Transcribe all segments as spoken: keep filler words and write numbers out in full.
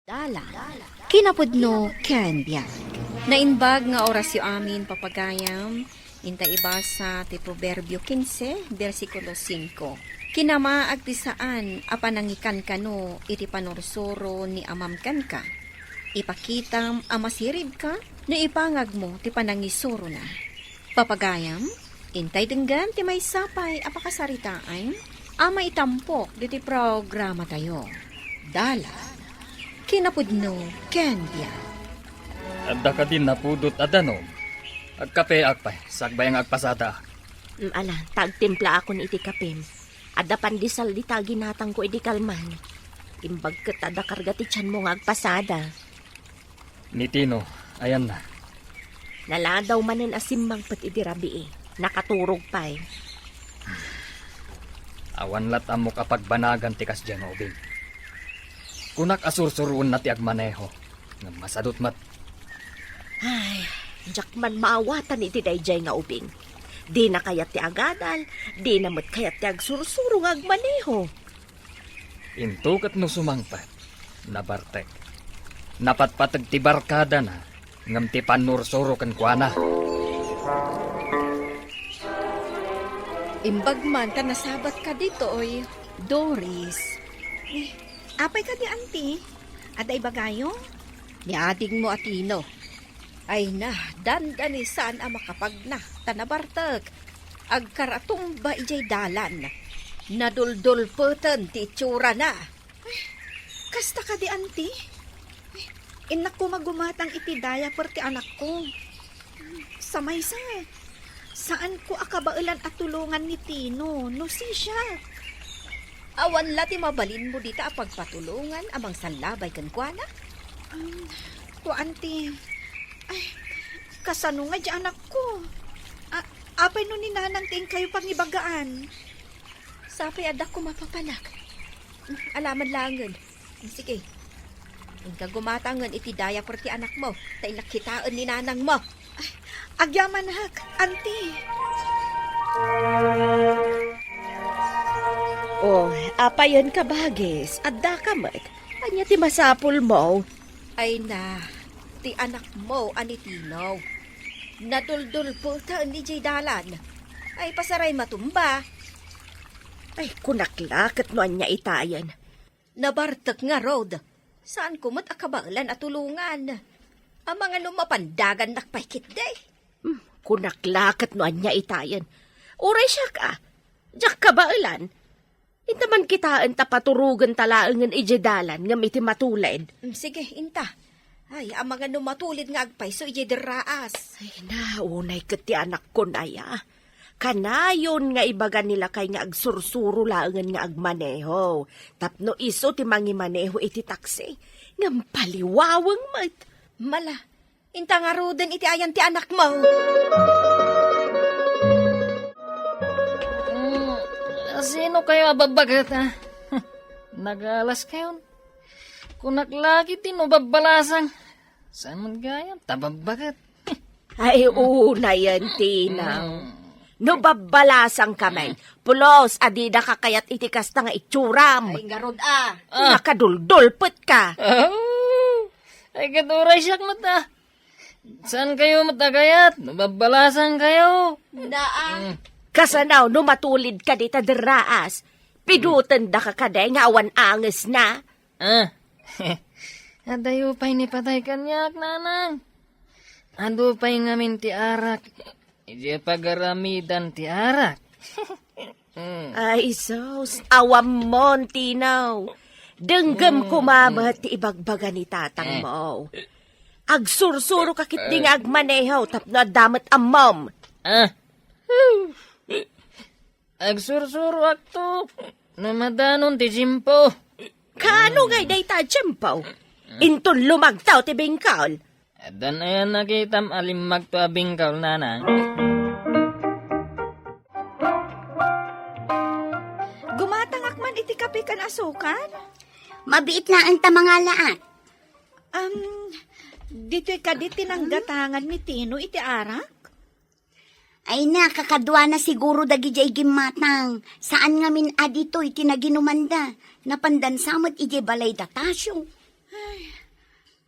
Dalan. Kinapudno ken biag. Naimbag nga orasyo amin, papagayam. Inta ibasa ti Proverbio quince, bersikulo cinco. Kinamaag ti saan a panangikankano iti panursuro ni amam kenka. Ipakitam a masiribka no ipangagmo ti panangisurona. Papagayam, intay denggen ti maysa pay a pakasaritaan a maitampok ditoy programatayo. Dalan, kinapudno ken biag. Adda kadi napudot a danom? Agkapeak pay, sakbay nga agpasada. Mm, ala, ta agtimplaakon iti kapim. Adda pandesal dita a ginatangko idi kalman. Imbag ket adda karga ti tianmo nga agpasada. Ni Tino, ayanna? Naladaw manen a simmangpet idi rabii. Nakaturog pay. Awan lat ammok a pagbanagan ti kasdiay nga ubing. Kunak a sursuroenna ti agmaneho, ngem masadut met. Ay, diak man maawatan iti daydiay nga ubing. Dina kayat ti agadal, dina met kayat ti agsursuro nga agmaneho. Into ket no sumangpet, nabartek. Napatpateg ti barkadana, ngem ti pannursuro kenkuana. Imbag man ta nasabat ka ditoy, Doris. Eh, apay kadi, anti? Adda ibagayo? Ni adingmo a Tino. Ay na, dandani saan a makapagna, ta nabartek. Agkaratumba idiay dalan. Naduldulpeten ti itsurana. Ay, kasta kadi, anti? Ay, innak koma gumatang iti diaper ti anakko. Sa maysa, saanko a kabaelan a tulongan ni Tino, no sisiak. Awan la ti mabalinmo dita a pagpatulongan a mangsallabay kenkuana? Um, kuan ti, ay, kasano nga di anakko? A-, apay no ni Nanang ti inkayo pangibagaan? Sapay adda koma papanak. Alaman laengen. Sige. Inka gumatangen iti diaper ti anakmo, ta innak kitaen ni nanangmo. Ay, agyamanak, anti. Oh, apayen ka, Bagis? Adda ka met. Ania ti masapulmo? Ay na, ti anakmo a ni Tino. Naduldulpeten idiay dalan. Ay, pasaray matumba. Ay, kunak la ket no ania itayen. Nabartek ngarud. Saanko met a kabaelan a tulongan. Amangan no mapandagannak pay ketdi. Hmm, kunak la ket no ania itayen. Uray siak a, diak kabaelan. Inta man kitaen ta paturogenta laengen idiay dalan ngem iti matulid. Mm, sige, inta. Ay, amangan no matulid nga agpayso idiay derraas. Ay na, unay ket ti anakkon aya. Kanayon nga ibaga ni lakay nga agsursuro laengen nga agmaneho. Tapno isu ti mangimaneho iti taksi. Ngem paliwaweng met. Mala, inta ngaruden iti ayan ti anakmo. Mm, sino kayo a babbaket, ha? Nagalas kayon? Kunak lagi ti no babbalasang. Saan man gayam, ta babbaket. Ay, unayen, Tinaw. Mm. No babbalasang ka man, pulos a dida ka kayat iti kasta nga itsuram. Ay, ngarud a. Ah. Nakaduldulpet ka. Oh. Ay, ket uray siak met a. Saan kayo met a kayat? No babbalasang kayo. Naa. Mm. Kasano, no matulid ka dita derraas? Pidutenda ka kadi nga awan angesna? Ah. Adayo pay ni patay kaniak, nanang. Adu pay ngamin ti arak. Idiay pagaramidan ti arak. Mm. Ay, sus, awammon, Tinaw. Denggem Mm, koma mm. met ti ibagbaga ni tatangmo. Eh. Agsursuro ka ketdi nga agmaneho tapno adda met ammom. Ah. Agsursuroakto no madanon ti tiempo. Kaano ngay dayta a tiempo? Inton lumagtaw ti bingkol. Addan aya nakitam a limmagto a bingkol, nanang? Gumatangak man iti kape ken asukar? Mabiit laeng ta mangalaak. Am, ditoy kadi ti nanggatangan ni Tino iti arak? Ay na, kakaduana siguro dagidiay gimmatang. Saan ngamin a ditoy ti naginumanda. Napandan sa met idiay balay da Tasio. Ay,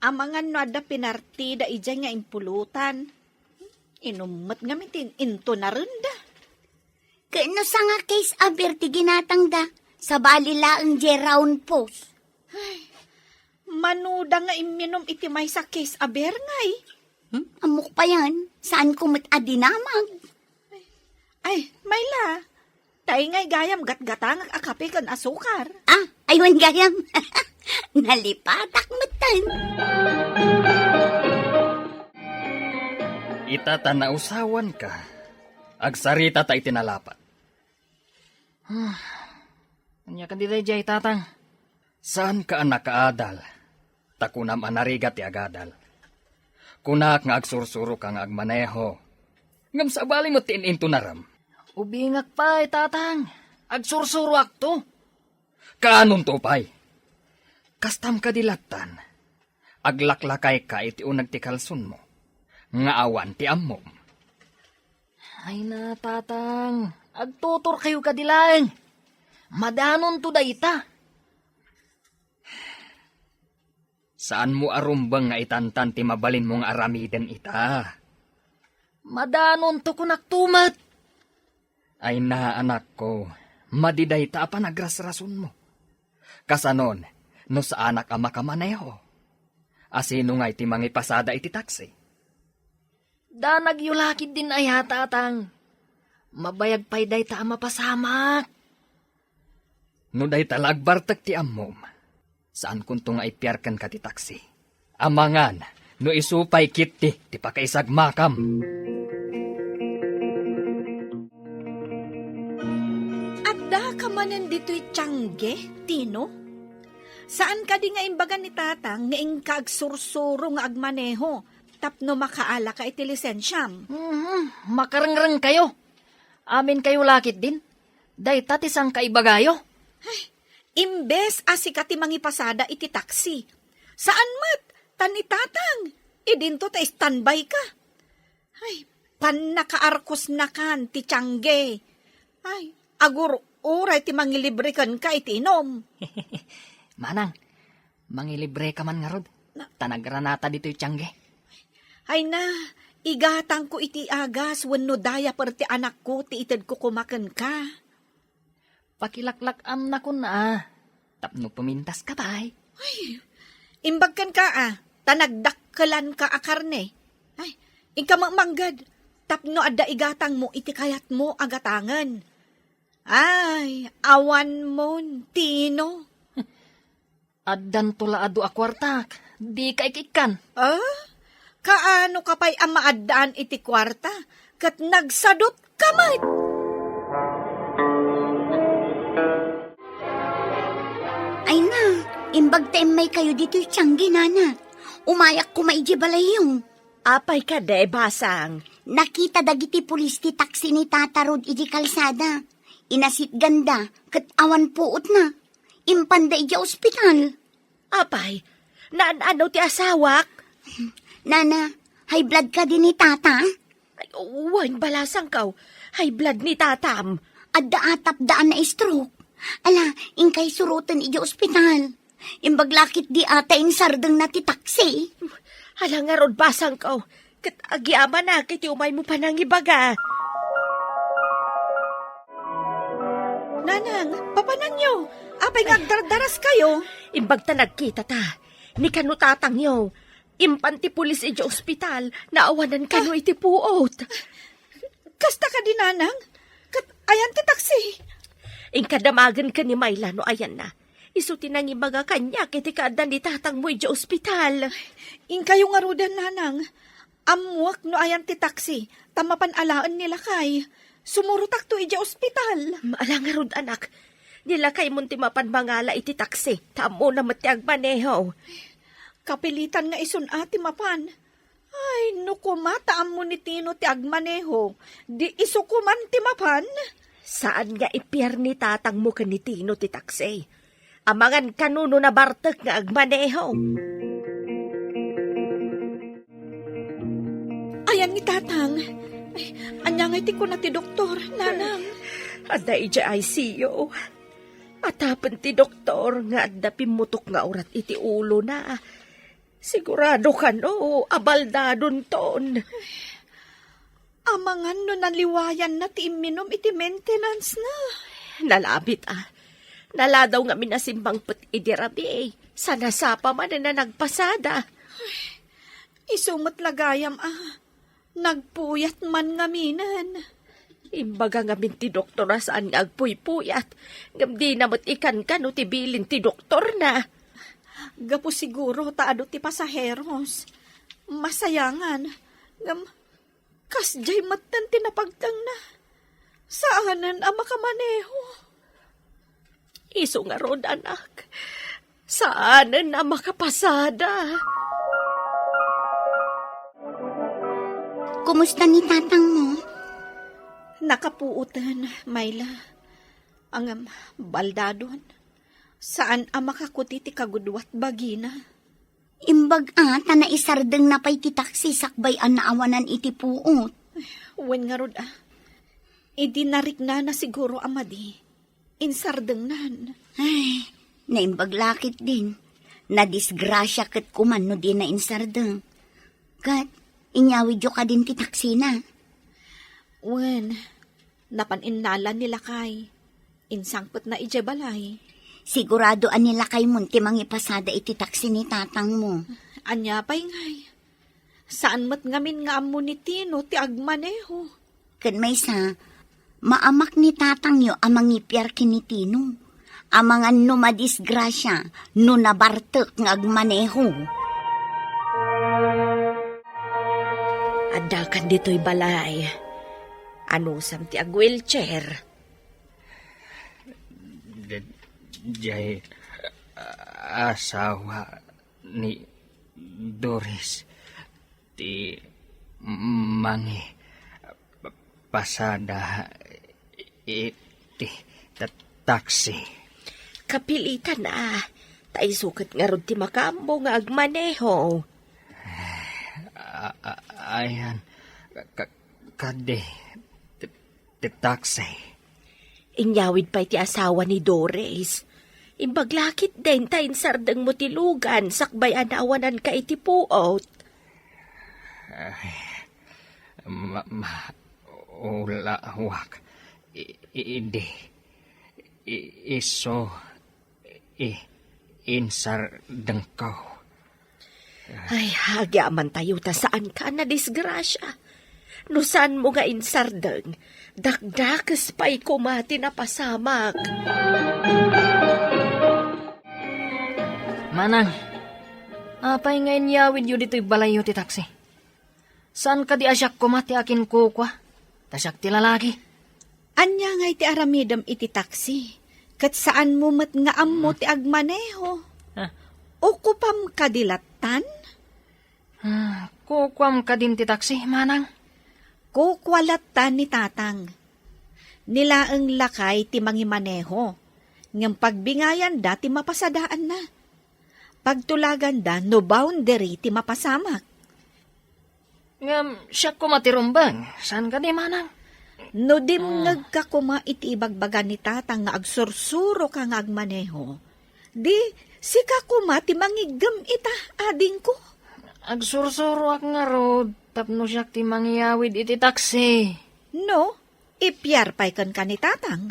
Amangan no adda pinartida idiay nga impulutan. Inummet ngamin ti intunarenda. Ket no sanga case aber ti ginatangda, sabali laeng diay round post. Ay, manuda nga imminum iti maysa case aber ngay. Hmm? Ammok payen, saanko met a dinamag. Ay, Myla, tay ngay gayam gatgatangak a kape ken asukar. Ah, aywan gayam. Nalipatak metten. Ita ta nausawanka, agsarita ta iti nalapat. Ah, ania kadi daydiay, Tatang? Saanka a nakaadal, ta kunam a narigat ti agadal. Kunak nga agsursuroka nga agmaneho. Ngem sabali met ti in-intunaram. Ubingak pay, Tatang. Agsursuroakto. Kaanonto pay? Kastam kadi lattan? Aglaklakayka iti uneg ti kalsonmo, nga awan ti ammom. Ay na, Tatang, agtuturkayo kadi laeng. Madanonto dayta. Saanmo a rumbeng nga itantan ti mabalinmo nga aramiden ita? Madanonto, kunakto met. Ay na, anakko, madi dayta a panagrasrasonmo. Kasanon, no saanak a makamaneho? Asino ngay ti mangipasada iti taksi? Danagyo la ketdin aya, Tatang. Mabayag pay dayta a mapasamak. No dayta la agbartek ti ammom, saankonto nga ipiar kenka ti taksi. Amangan no isu pay ketdi ti pakaisagmakam. Addaka manen ditoy tiangge, Tino? Saan kadi nga imbaga ni Tatang nga inka agsursuro nga agmaneho tapno makaalaka iti lisensiam? Mhm, makarengrengkayo. Aminkayo la ketdin. Dayta ti sangkaibagayo. Ay, imbes a sika ti mangipasada iti taksi, saan met, ta ni Tatang, idinto ta standby ka. Ay, pannakaarkosnakan ti tiangge. Ay, agur-uray ti mangilibre kenka iti inum. Manang, mangilibreka man ngarud. Na- Ta nagranata ditoy tiangge. Ay na, igatangko iti agas wenno diaper ti anakko ti itedko koma kenka. Pakilaklak-amnakon a, tapno pumintaska pay. Ay, imbag kenka a, ta nagdakkelanka a karne. Ay, inka met mangged, tapno adda igatangmo iti kayatmo a gatangen. Ay, awan mon, Tino. Addanto la adu a kuartak, dika ikikkan. Ah? Kaano ka pay a maaddaan iti kuarta, ket nagsadut ka met? Ay na, imbag ta immaykayo ditoy tiangge, nana. Umayak koma idiay balayyo. Apay kadi, basang? Nakita dagiti pulis ti taksi ni Tata Rod idiay kalsada. Inasitganda, ket awan puotna. Impanda idiay ospital. Apay, naan-ano ti asawak? Nana, high blood kadi ni Tata? Ay, wen, balasangko. High blood ni Tatam. Adda atapda a na-stroke. Ala, inkay suroten idiay ospital. Imbag la ketdi a ta insardengna ti taksi. Ala ngarud, basangko. Ket agyamanak iti umaymo panangibaga. Nanang, papananyo? Apay nga agdardaraskayo? Imbag ta nagkitata, ni kano tatangyo, impan ti pulis idiay ospital, naawanan kano iti puot. Kasta kadi, Nanang? Ket ayan ti taksi? Inka damagen ken ni Myla no ayanna. Isu ti nangibaga kaniak iti kaadda ni tatangmo idiay ospital. Inkayo ngaruden, Nanang. Ammoak no ayan ti taksi, ta mapan alaen ni lakay. Sumurotakto idiay ospital. Ala ngarud, anak. Ni lakaymon ti mapan mangala iti taksi, ta ammona met ti agmaneho. Kapilitan nga isun a ti mapan. Ay, no koma ta ammo ni Tino ti agmaneho, di isu koman ti mapan? Saan nga ipiar ni tatangmo ken ni Tino ti taksi? Amangan kano no nabartek nga agmaneho. Ayan ni Tatang. Ay, ania ngay ti kuna ti doktor, Nanang? Adda idiay I C U. Atapen ti doktor nga adda pimmutok nga urat iti ulona. Sigurado kano a baldadonton. Amangan no naliwayanna ti imminum iti maintenance-na. Nalabit a. Naladaw ngamin a simmangpet idi rabii. Sana sapa manen a nagpasada. Isu met la gayam a. Nagpuyat man ngaminen. Imbaga ngamin ti doktor a saan nga agpuypuyat, ngem dina met ikankano ti bilin ti doktorna. Gapu siguro ta adu ti pasaheros. Masayangan, ngem kasdiay metten ti napagtengna. Saanen a makamaneho. Isu ngarud, anak, saanen a makapasada. Kumusta ni tatangmo? Nakapuoten, Myla. Ngem, baldadon. Saan a makakuti ti kagudua ti bagina. Imbag a ta naisardengna pay ti taksi sakbay a naawanan iti puot. Wen ngarud a. Idi nariknana siguro a madi, insardengnan. Ay, naimbag la ketdin. Nadisgrasia ket koma no dina insardeng. Ket, inyawidyo kadin ti taksina? Wen, napan innala ni lakay. Insangpetna idiay balay. Sigurado a ni lakaymon ti mangipasada iti taksi ni tatangmo. Ania pay ngay? Saan met ngamin nga ammo ni Tino ti agmaneho. Ken maysa, maamak ni tatangyo a mangipiar ken ni Tino. Amangan no madisgrasia, no nabartek nga agmaneho. Addakan ditoy balay. Anusam ti ag-wheelchair? Di-, diay asawa ni Doris ti mangipasada iti ta-, taksi. Kapilitan a, ta isu ket ngarud ti makaammo nga agmaneho. A-, a-, ayan, ka-, kadi, ti, ti taksi. Inyawid pay ti asawa ni Doris. Imbag la ketdin ta insardengmo ti lugan sakbay a naawananka iti puot. Ay, ma-, ma-, ulawak. I-, i-, idi. I-, isu. I-, insardengko. Ay, agyamantayo ta saanka a nadisgrasia. No saanmo nga insardeng, dakdakes pay koma ti napasamak. Manang, apay nga inyawidyo ditoy balayyo ti taksi? Saan kadi a siak koma ti akinkukua? Ta siak ti lalaki. Ania ngay ti aramidem iti taksi? Ket saanmo met nga ammo ti agmaneho. Ah. Ukupam kadi lattan? Ah, kukuam kadin ti taksi, manang? Kukua lattan ni tatang. Ni laeng lakay ti mangimaneho. Ngem pagbingayanda ti mapasadaanna. Pagtulaganda no boundary ti mapasamak. Ngem siak koma ti rumbeng, saan kadi, manang? No dimngegka koma iti ibagbaga ni tatang nga agsursuroka nga agmaneho, di sika koma ti mangiggem ita, adingko. Agsursuroak ngarud tapno siak ti mangiyawid iti taksi. No, ipiar pay kenka ni tatang.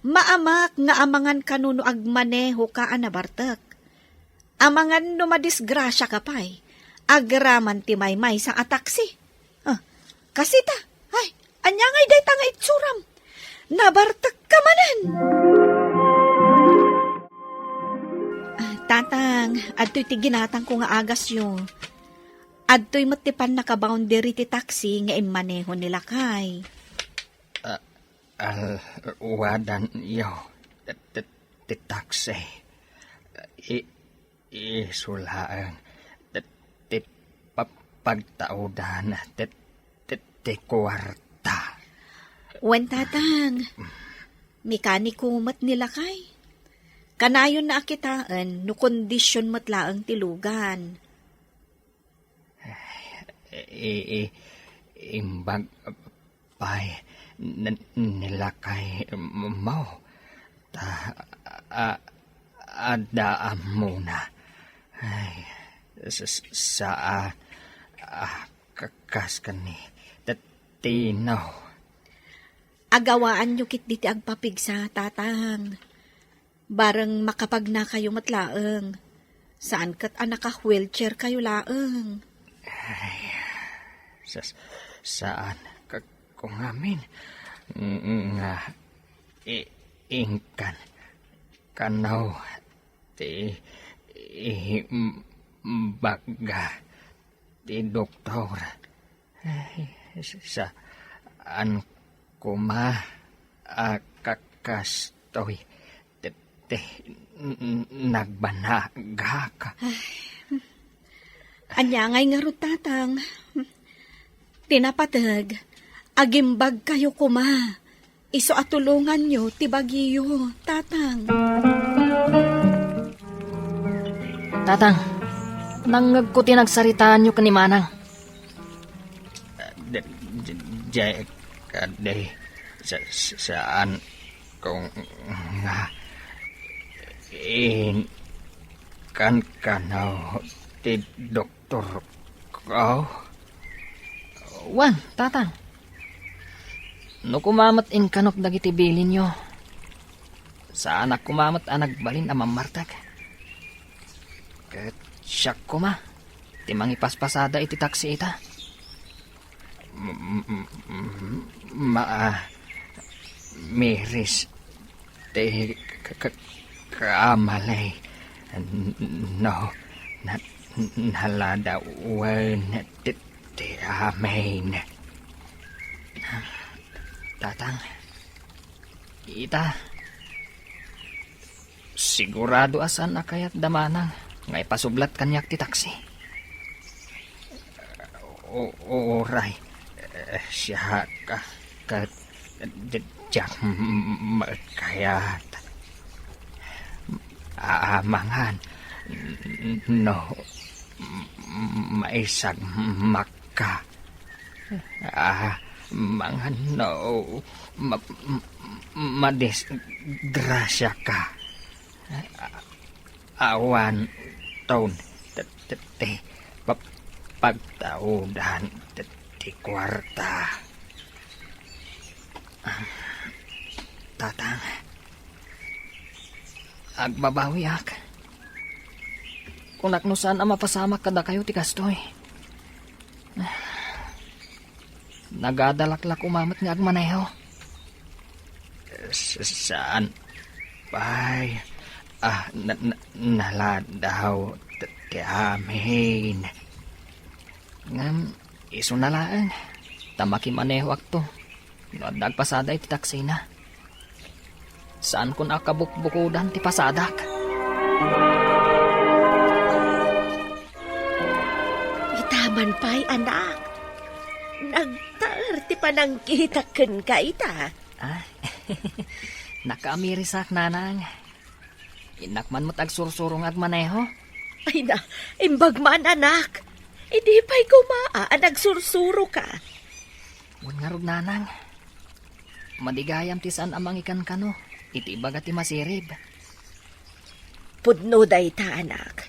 Maamak nga amangan kano no agmanehoka a nabartek. Amangan no madisgrasiaka pay, agraman ti maymaysa a taksi. Ah, kasita, ay, ania ngay dayta nga itsuram? Nabartekka manen! Ah, tatang, adtoy ti ginatangko nga agasyo. Adtoy met ti pannakaboundary ti taksi nga immaneho ni lakay. Ah, Alwadanyo ti, ti, ti taksi. I, isu laeng ti, ti pa-, pagtaudan ti, ti, ti kuarta. Wen, tatang, mekaniko met ni lakay. Kanayonna a kitaen no kondision met laeng ti lugan. I, i, imbag pay n-, ni lakay mo. Ta, a, adda ammona. Ay, Sa, sa, ah, ah, ka-, kas ken ni Tino. Agawaanyo ketdi ti agpapigsa, Tatang. Bareng makapagnakayo met laeng. Saan ket a naka-wheelchair kayo laeng. Ay, sas-, saan ka-, ko ngamin nga i-, inkan kano ti i-, m-, bagga ti doktor. Ay, saan koma a kakastoy ti, ti n-, n-, nagbanagak. Ania ngay ngarud, Tatang? Ti napateg, agimbagkayo koma. Isu a tulonganyo ti bagiyo, Tatang. Tatang, nangngegko ti nagsaritaanyo ken ni Manang. Di, di, di, kadi, sa, sa, saan ko nga in-, kan-, kano ti doktor ko? Wen, Tatang. No koma met inkanok dagiti bilinyo, saanak koma met a nagbalin a mammartek. Ket siak koma ti mangipaspasada iti taksi ita. M-, m-, m-, ma-, miris ti k-, k-, kamali. No, na-, naladawen ti, ti amin. Tatang, ita, sigurado a saan a kayat da Manang nga ipasublat kaniak ti taksi. U-, uray, eh, siak, ah, ket di-, diak m-, m-, kayat. Amangan, no, m-, m-, maisagmakka. Amangan, no, ma-, m-, madisgrasiaka. Awan ton ti, ti, ti pa-, pagtaudan ti, ti kuarta. Tatang, agbabawiak. Kunak no saan a mapasamak kadakayo ti kastoy. Nagadalak la koma met nga agmaneho. S-, saan pay a na-, na-, naladaw t-, ti amin. Ngem isuna laeng, ta makimanehoakto no adda agpasada iti taksina. Saankon a kabukbukodan ti pasadak. Ita man pay, anak. Nagtaer ti panangkitak kenka ita. Ah, nakaamirisak, Nanang. Innak man met agsursuro nga agmaneho. Ay na, imbag man, anak. Idi pay koma a nagsursuroka. Wen ngarud, Nanang. Madi gayam ti saan a mangikankano iti ibaga ti masirib. Pudno dayta, anak.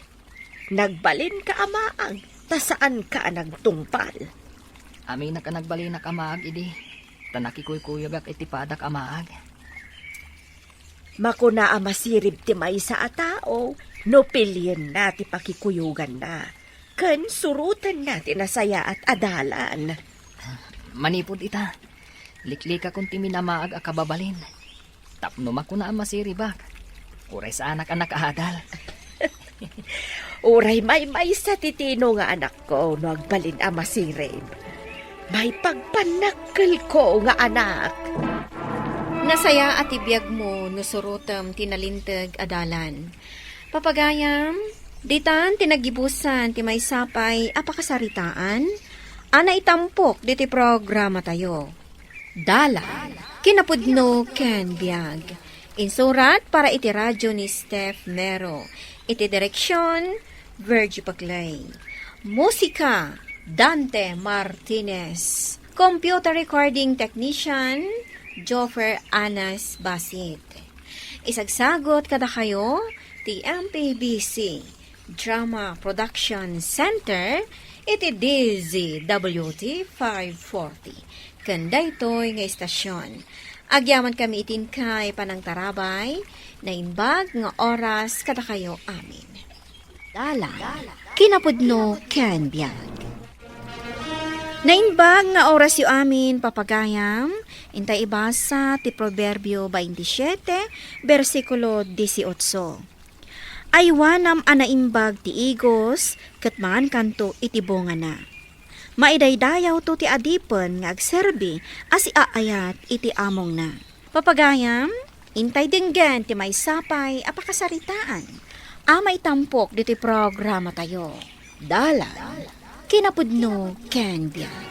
Nagbalinka a maag, ta saanka a nagtungpal. Aminak a nagbalinak a maag idi, ta nakikuykuyogak iti padak a maag. Makuna a masirib ti maysa a tao no pilienna ti pakikuyoganna ken surotenna ti nasayaat a dalan. Manipud ita, liklikakon ti minamaag a kababalin. Tapno makuna a masiribak, uray saanak a nakaadal. Uray maymaysa ti Tino nga anakko no agbalin a masirib. Maipagpannakkelko nga anak. Nasayaat ti biagmo no surotem ti nalinteg a dalan. Papagayam, ditan ti naggibusan ti maysa pay a pakasaritaan a naitampok ditoy programatayo. Dalan, kinapudno ken biag. Insurat para iti radyo ni Steph Mero. Iti direksyon, Virgie Paclay. Musika, Dante Martinez. Computer recording technician, Joffer Anas Basit. Isagsagot kadakayo ti M P B C, Drama Production Center iti D Z W T five forty. Ken daytoy nga istasyon, agyamankami iti inkay panangtarabay, naimbag nga oras kadakayo amin. Dalan, kinapudno ken biag. Naimbag nga orasyo amin, papagayam, intay ibasa ti Proverbio twenty-seven, bersikulo dieciocho. Aywanam a naimbag ti igos, ket mangankanto iti bungana. Maidaydayawto ti adipen nga agserbi a siaayat iti amongna. Papagayam, intay denggen ti maysa pay a pakasaritaan a maitampok ditoy programatayo. Dalan, kinapudno ken biag.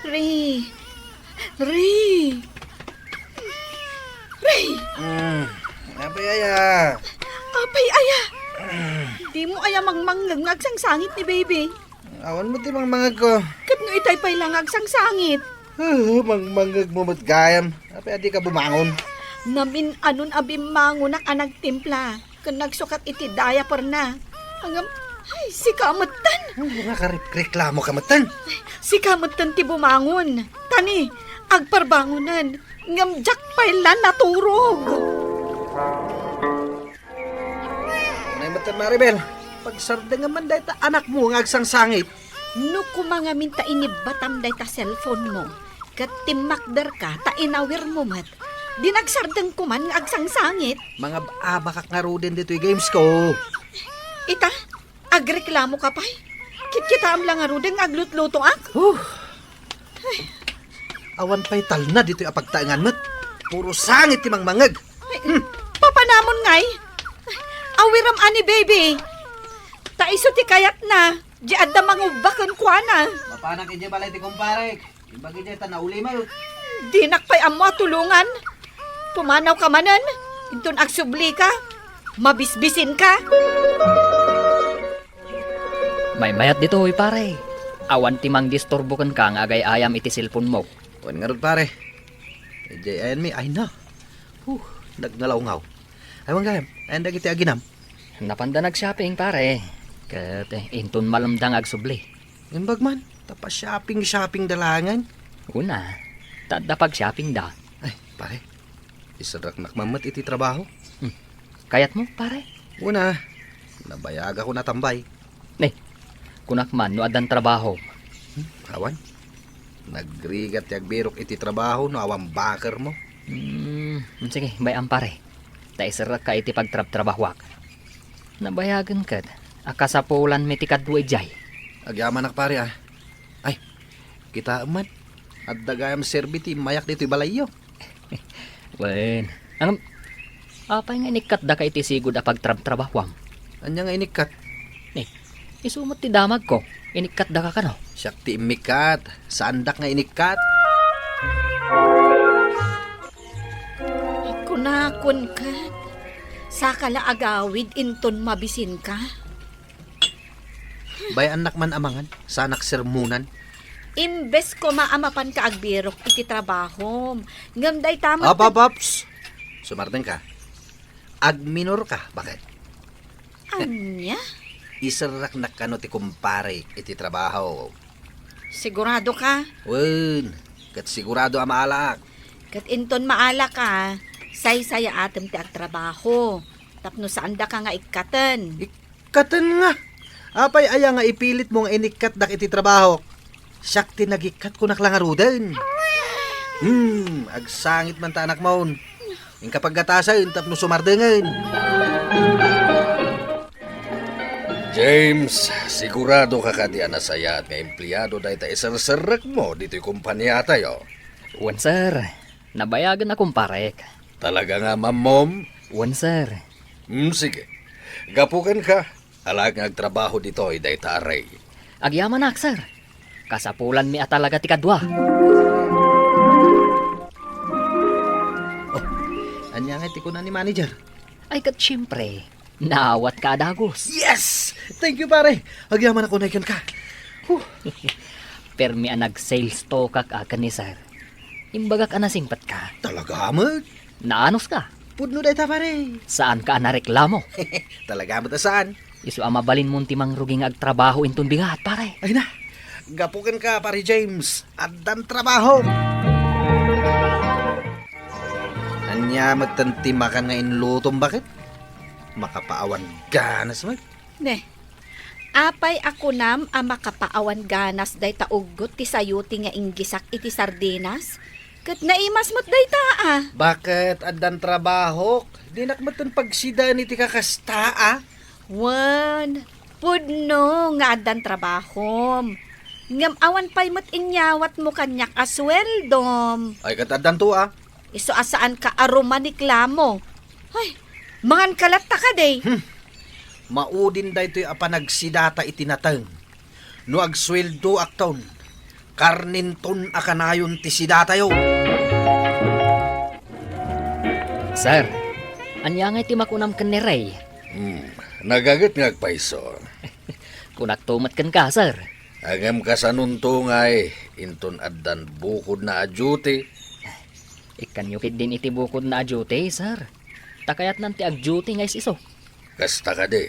Ray! Ray! Ray! Mm. Apay aya? Apay aya? Dimo aya mangmangngeg nga agsangsangit ni baby? Awan met ti mangmangngeg ko. Ket no itay pay la nga agsangsangit? Ah, mangmangngeg mo met gayam. Apay a dika bumangon? Namin-anon a bimmangonak a nagtimpla ken nagsukat iti diaperna. Ngem, ay, sika metten. Ay, nakarikreklamoka metten. Sika metten ti bumangon. Tani, agparbangonen. Ngem diak pay la naturog. Nay metten, Maribel, pagsardengam man dayta anakmo nga agsangsangit. No koma ngamin ta inibbatam dayta cellphone mo, ket timmakderka ta inawirmo met, di nagsardengko man nga agsangsangit. Mangab-abakak ngaruden ditoy games ko. Ita, agreklamoka pay? Kitkitaem la ngaruden nga aglutlutoak? Huh. Awan pay talna ditoy a pagtaengan met. Puro sangit ti mangmangngeg. Ay, papanamon ngay? Awiram a ni baby. Ta isu ti kayatna, di adda mangubba kenkuana. Mapanak idiay balay ti kumparek. Imbag idiay ta naulimek. Dinak pay ammo a tulongan. Pumanawka manen, inton agsublika, mabisbisinka. Maymayat ditoy, pare. Awan ti mangdisturbo kenka nga agay-ayam iti cellphone mo. Wen ngarud, pare. Idiay ayanmi, ay na. Huh, nagngalawgaw. Ay, wen gayam, ayan dagiti aginam? Napanda nag-shopping, pare. Ket, eh, inton malemda nga agsubli. Imbag man, ta pa-shopping-shopping da laengen. Una, ta adda pag-shopping da. Ay, pare, iserreknak man met iti trabaho. Hmm. Kayatmo, pare? Una, nabayagakon a tambay. Ne, kunak man no addan trabaho. Hmm, awan. Nagrigat ti agbirok iti trabaho no awan bakermo. Hmm, sige, bay-am, pare. Ta iserrekka iti pagtrabtrabahoak. Nabayagen ket a kasapulanmi ti kadua idiay. Agyamanak, pare, ah. Ay, kitaem man. Adda gayam serbi ti immayak ditoy balayyo. Wen, ngem, apay nga inikkatdaka iti sigud a pagtrabtrabahoam? Ania nga inikkat? Ni, isu met ti damagko, inikkatdaka kano? Siak ti immikkat, saandak nga inikkat. Kunakon ket, saka la agawid inton mabisinka. Bay-annak man a mangan, saanak sermonan. Imbes koma a mapanka agbirok iti trabahom, ngem dayta met Ap, ap, aps! Sumardengka. Agminorka, baket. Ania? Iserreknak kano ti kumparek iti trabaho. Sigurado ka? Wen, ket sigurado a maalak. Ket inton maalak ka, saysayaatem ti agtrabaho, tapno saandaka nga ikkaten. Ikkaten nga? Apay aya nga ipilitmo nga inikkatdak iti trabahok? Siak ti nagikkat, kunak la ngaruden. Hmm, agsangit man ta anakmon. Inka paggatasen tapno sumardengen. James, sigurado ka kadi a nasayaat nga empleado dayta iserserrekmo ditoy kompaniatayo? Wen, sir. Nabayagen a kumparek. Talaga nga, mammom? Wen, sir. Hmm, sige. Gapu kenka, alaek nga agtrabaho ditoy dayta a Ray. Agyamanak, sir. Kasapulanmi a talaga ti kadua. Oh, ania nga ti kuna ni manager? Ay, ket siempre, naawatka a dagus. Yes! Thank you, pare. Agyamanak unay kenka. Huh. Permi a nag-sales talkak a ken ni sir. Imbagak a nasingpetka. Talaga met? Naanuska. Pudno dayta, pare. Saanka a nareklamo? Talaga met a saan. Isu a mabalinmon ti mangrugi nga agtrabaho inton bigat, pare. Ay na, gapu kenka, pare James, addan trabaho. Ania metten ti makan nga inlutom, baket? Makapaawan ganas met. Ne, apay a kunam a makapaawan ganas dayta uggot ti sayuti nga inggisak iti sardinas? Ket naimas met dayta, a. Baket addan trabahok? Dinak metten pagsidaen iti kakasta, a. Wen, pudno nga addan trabahom. Ngem awan pay met inyawatmo kaniak a sueldom. Ay, ket addanto, a. Isu a saanka a rumaniklamo. Ay, manganka latta kadi. Hmm. Maudin daytoy a panagsidata iti nateng. No agsueldoakton, karninton a kanayon ti sidatayo. Sir, ania ngay ti makunam ken ni Ray? Hmm, nagaget nga agpayso. Kunakto met kenka, sir. Ngem kasanonto ngay, inton addan bukodna a duty? Ikkanyo ketdin iti bukodna a duty, sir. Ta kayatnan ti ag-duty nga is-isu. Kasta kadi?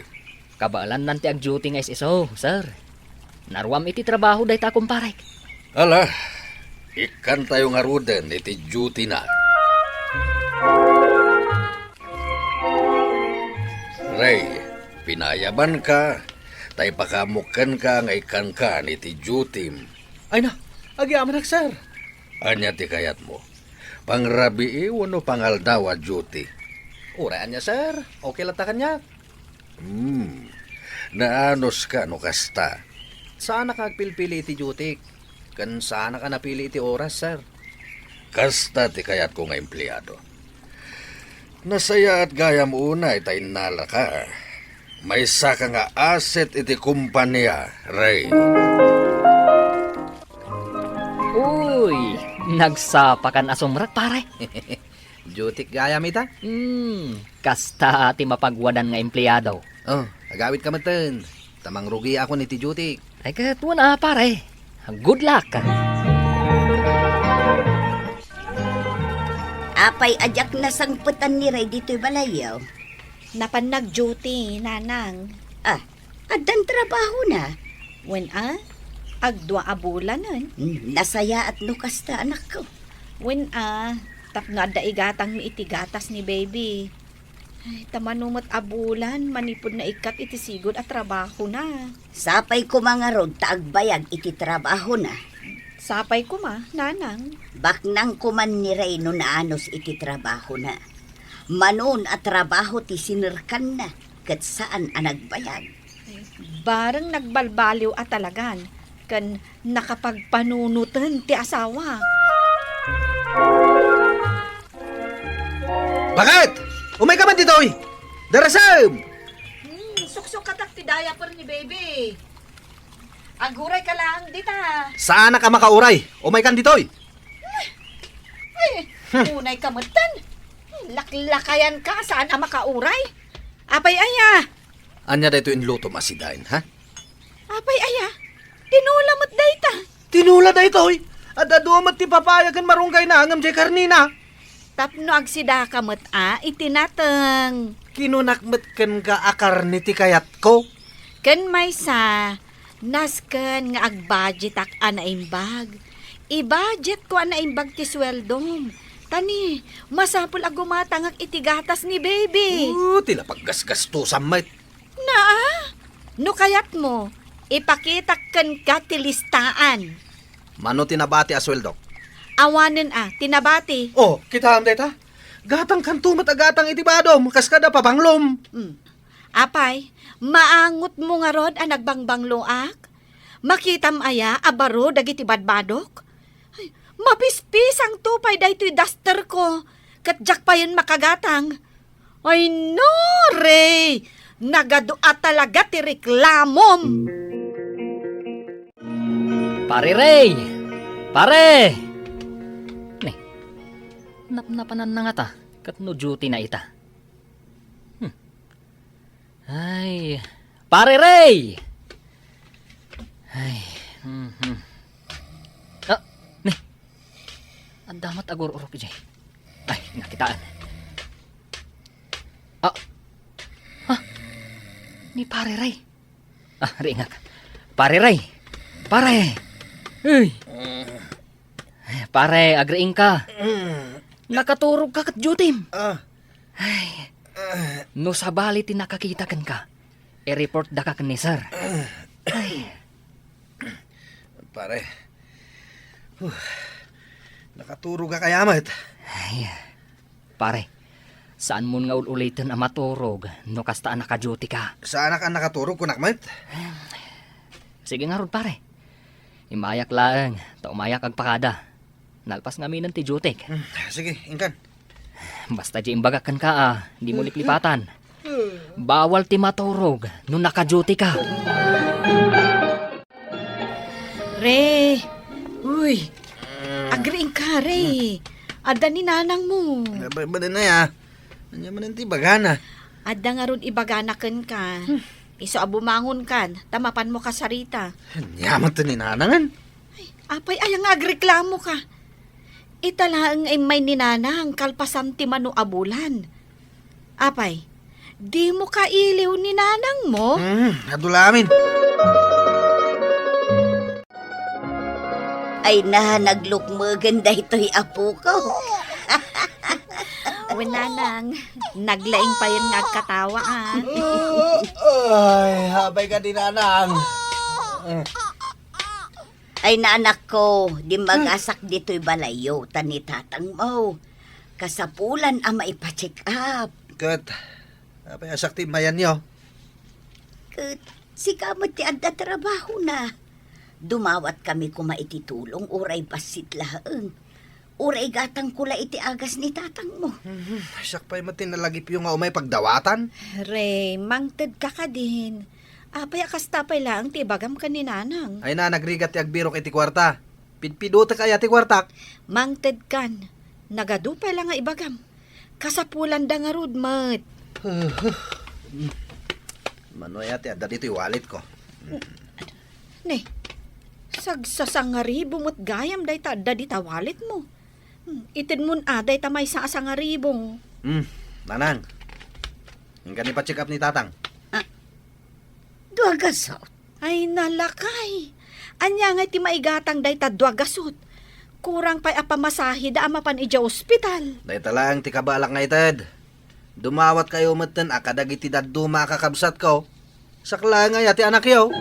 Kabaelannan ti ag-duty nga is-isu, sir. Naruam iti trabaho dayta a kumparek. Ala, ikkantayo ngaruden iti duty-na. Ray, pinayabanka, ta ipakaammo kenka nga ikkankan iti duty-m. Ay na, agyamanak, sir. Ania ti kayatmo? Pangrabii wenno pangaldaw a duty? Uray ania, sir. Okay latta kaniak. Hmm. Naanuska no kasta? Saanak a agpilpili iti duty-k, ken saanak a napili iti oras, sir. Kasta ti kayatko nga empleado. Nasayaat gayam unay ta innalaka. Maysaka nga asset iti kompania, Ray. Uy, nagsapakan a sumrek, pare. Duty-k gayam ita? Hmm, kasta ti mapagwadan nga empleado. Oh, agawidka metten. Ta mangrugiakon iti duty-k. Ay, ket wen a, pare. Good luck. Apay a diak nasangpetan ni Ray ditoy balayyo? Napan nag-duty, nanang. Ah, addan trabahona? Wen a, agdua a bulanen. Hmm, nasayaat no kasta, anakko. Wen a, tapno adda igatangmi iti gatas ni baby. Ay, ta mano met a bulan manipud naikkat iti sigud a trabahona. Sapay koma ngarud ta agbayag iti trabahona. Sapay koma, nanang. Baknang koman ni Ray no naanus iti trabahona. Manon a trabaho ti sinerkanna, ket saan a nagbayag. Bareng nagbalbaliw a talagan, ken nakapagpanunoten ti asawa. Bakit? Umayka man ditoy! Darasem! Hmm, suksukkatak ti diaper ni baby. Agurayka laeng dita. Saanak a makauray. Umaykan ditoy. Ay, hmm. Unayka metten. Laklakayanka, saan a makauray? Apay aya? Ania daytoy inlutom a sidaen, ha? Apay aya? Tinola met dayta. Tinola daytoy? Ad-adu met ti papaya ken marunggayna ngem diay karnina. Tapno agsidaka met a iti nateng. Kinunak met kenka a karne ti kayatko. Ken maysa, nasken nga agbudgetak a naimbag. Ibudgetko a naimbag ti sueldom. Ta ni, masapul a gumatangak iti gatas ni baby. Oh, ti napaggasgastusam met. Naa, no kayatmo, ipakitak kenka ti listaan. Mano ti nabati a sueldok? Awanen a, ti nabati. Oh, kitaem dayta? Gatangkanto met a gatang iti badom, kas kada pabanglom. Hmm. Apay, maangotmo ngarud a nagbangbangloak? Makitam aya a baro dagiti badbadok? Ay, mapispisangto pay daytoy dusterko, ket diak payen makagatang. Ay no, Ray! Nagadu a talaga ti reklamom! Pare Ray! Pare! Ne, napnapananna ngata, ket no duty-na ita. Hmm. Ay, Pare Ray! Ay, mhm. Ah, ne. Adda met agur-urok idiay. Ay, nakitaan. Ah, ah, ni Pare Ray. Ah, ringak. Pare Ray. Pare. Uy. Pare, agriingka. Nakaturog ka ket duty-m. Ah. Ay. No sabali ti nakakita kenka, i-report daka ken ni sir. Ay. Pare. Huh. Nakaturog ka kaya met? Ay. Pare, saan mon nga ul-uliten a maturog no kasta a naka-duty ka. Saanak a nakaturog, kunak met? Sige ngarud, pare. Imayak laeng, ta umayak agpakada. Nalpas ngaminen ti duty-k. Hmm, sige, inkan. Basta di imbagak kenka, a, dimo liplipatan. Bawal ti maturog no naka-duty ka. Re, uy, agriingka, Re. Adda ni nanang mo. Ba-, ba-, ba-, na ya. Ania manen ti ibagana? Adda ngarud ibagana kenka. Hmm. Isu a bumangonkan, ta mapanmo kasarita. Ania met ti ni nanangen? Ay, apay, aya nga agreklamoka? Ita laeng nga immay ni nanang kalpasan ti mano a bulan. Apay, dimo kailiw ni nanang mo? Hmm, adu lamin. Ay na, naglukmegen daytoy apoko. Wen, nanang, naglaing payen nga agkatawa, a. Ay, apay kadi, nanang. Ay na, anakko, dimmagasak ditoy balayyo ta ni tatangmo. Kasapulan a maipa-check up. Ket, apay a siak ti immayanyo? Ket, sika met ti adda trabahona. Dumawatkami koma iti tulong uray bassit laeng. Uray gatangko la iti agas ni tatangmo. Mhm. Siak pay met ti nalagipyo nga umay pagdawatan. Re, mangtedka kadin. Apay a kasta pay laeng ti ibagam ken ni nanang? Ay na, nagrigat ti agbirok iti kuarta. Pidpidotek aya ti kuartak? Mangtedkan. Nagadu pay la nga ibagam. Kasapulanda ngarud met. Mano aya ti adda ditoy walletko? Ne, sagsasangaribo met gayam dayta adda dita walletmo. Hmm, itedmon a dayta maysa a sangaribo. Hmm, nanang. Inka ni pa-check up ni tatang. Ah, dua gasut. Ay, nalakay. Ania ngay ti maigatang dayta dua gasut? Kurang pay a pamasaheda a mapan idiay ospital. Dayta laeng ti kabalak nga ited. Dumawatkayo metten a kadagiti dadduma a kakabsatko. Sakla nga aya ti anakyo.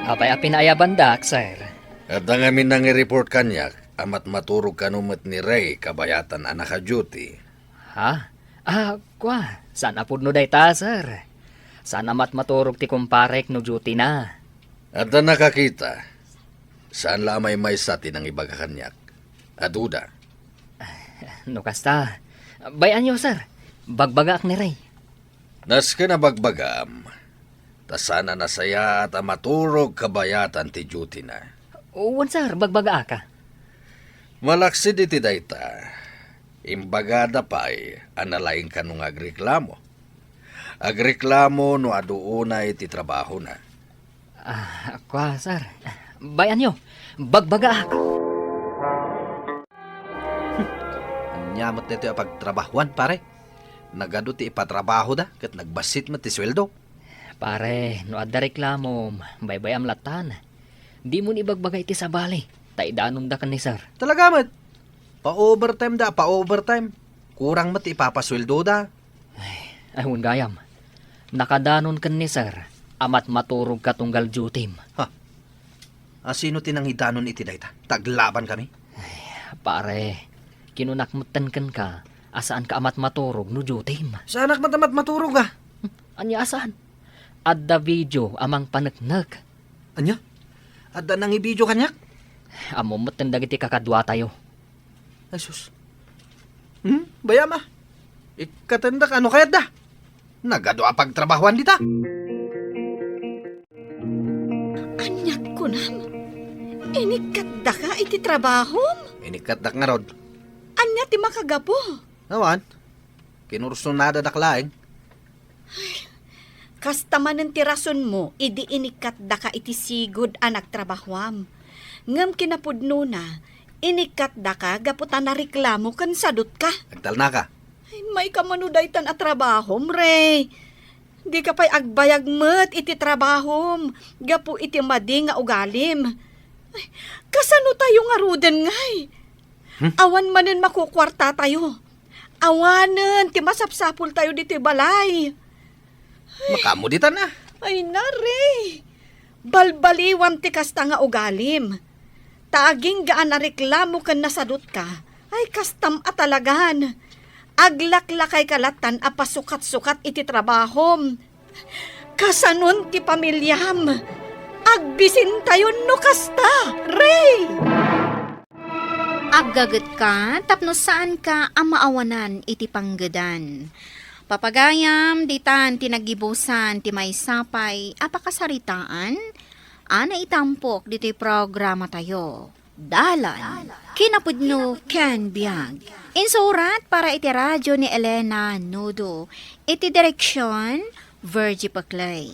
Apay a pinaayabandak, sir? Adda ngamin nangireport kaniak a matmaturog kano met ni Ray kabayatan a naka-duty. Ha? Ah, kua, saan a pudno dayta, sir? Saan a matmaturog ti kumparek no duty na? Adda nakakita. Saan la a maymaysa ti nangibaga kaniak. Aduda. No kasta, bay-anyo, sir. Bagbagaak ni Ray. Nasken a bagbagam, ta saan a nasayaat a maturog kabayatan ti duty na. Wen, sir, bagbagaak. Malaksid iti dayta, imbagada pay a nalaing kano nga agreklamo. Agreklamo no adu unay ti trabahona. Ah, kua, sir. Bay-anyo, bagbagaak. Ania met daytoy a pagtrabahuan, pare? Nagadu ti ipatrabahoda ket nagbassit met ti sueldo. Pare, no adda reklamom, baybay-am lattan. Dimon ibagbaga iti sabali, ta idanonda ken ni sir. Talaga met? Pa-overtime da, pa-overtime. Kurang met ti ipapasueldoda. Ay, ay, wen gayam. Nakadanon ken ni sir a matmaturog ka tunggal duty-m. Ha? A, sino ti nangidanon iti dayta? Ta aglabankami? Ay, pare, kinunak metten kenka a saanka a matmaturog no duty-m. Saanak met a matmaturog, a? Ania a saan? Adda video a mangpaneknek. Ania? Adda nangivideo kaniak? Ammom metten dagiti kakaduatayo. Ay, sus. Hmm? Bay-am a. Ikkatendak, ano kayatda? Nagadu a pagtrabahuan dita. Ania kunam? Inikkatdaka iti trabahom? Inikkatdak ngarud. Ania ti makagapu? Awan. Kinursonadak laeng. Kasta manen ti rasonmo idi inikkatdaka iti sigud a nagtrabahuam. Ngem kinapudnona, inikkatdaka gapu ta nareklamo ken sadutka. Agtalnaka. Ay, maikam mano daytan a trabahom, Ray. Dika pay agbayag met iti trabahom gapu iti madi nga ugalim. Ay, kasano tayo ngaruden ngay? Hmm? Awan manen makukuarta tayo. Awanen ti masapsapul tayo ditoy balay. Makaammo ditan a. Ay, nare. Balbaliwan ti kasta nga ugalim. Ta aginggaan a reklamo ken nasadutka, ay kastam a talagan. Aglaklakayka lattan a pasukat-sukat iti trabahom. Kasanon ti pamiliam? Agbisintayon no kasta, Ray! Aggagetka tapno saanka a maawanan iti panggedan. Papagayam, ditan ti naggibusan ti maysa pay a pakasaritaan a naitampok ditoy programatayo. Dalan, kinapudno ken biag. Insurat para iti radio ni Elena Nudo. Iti direksyon, Virgie Paclay.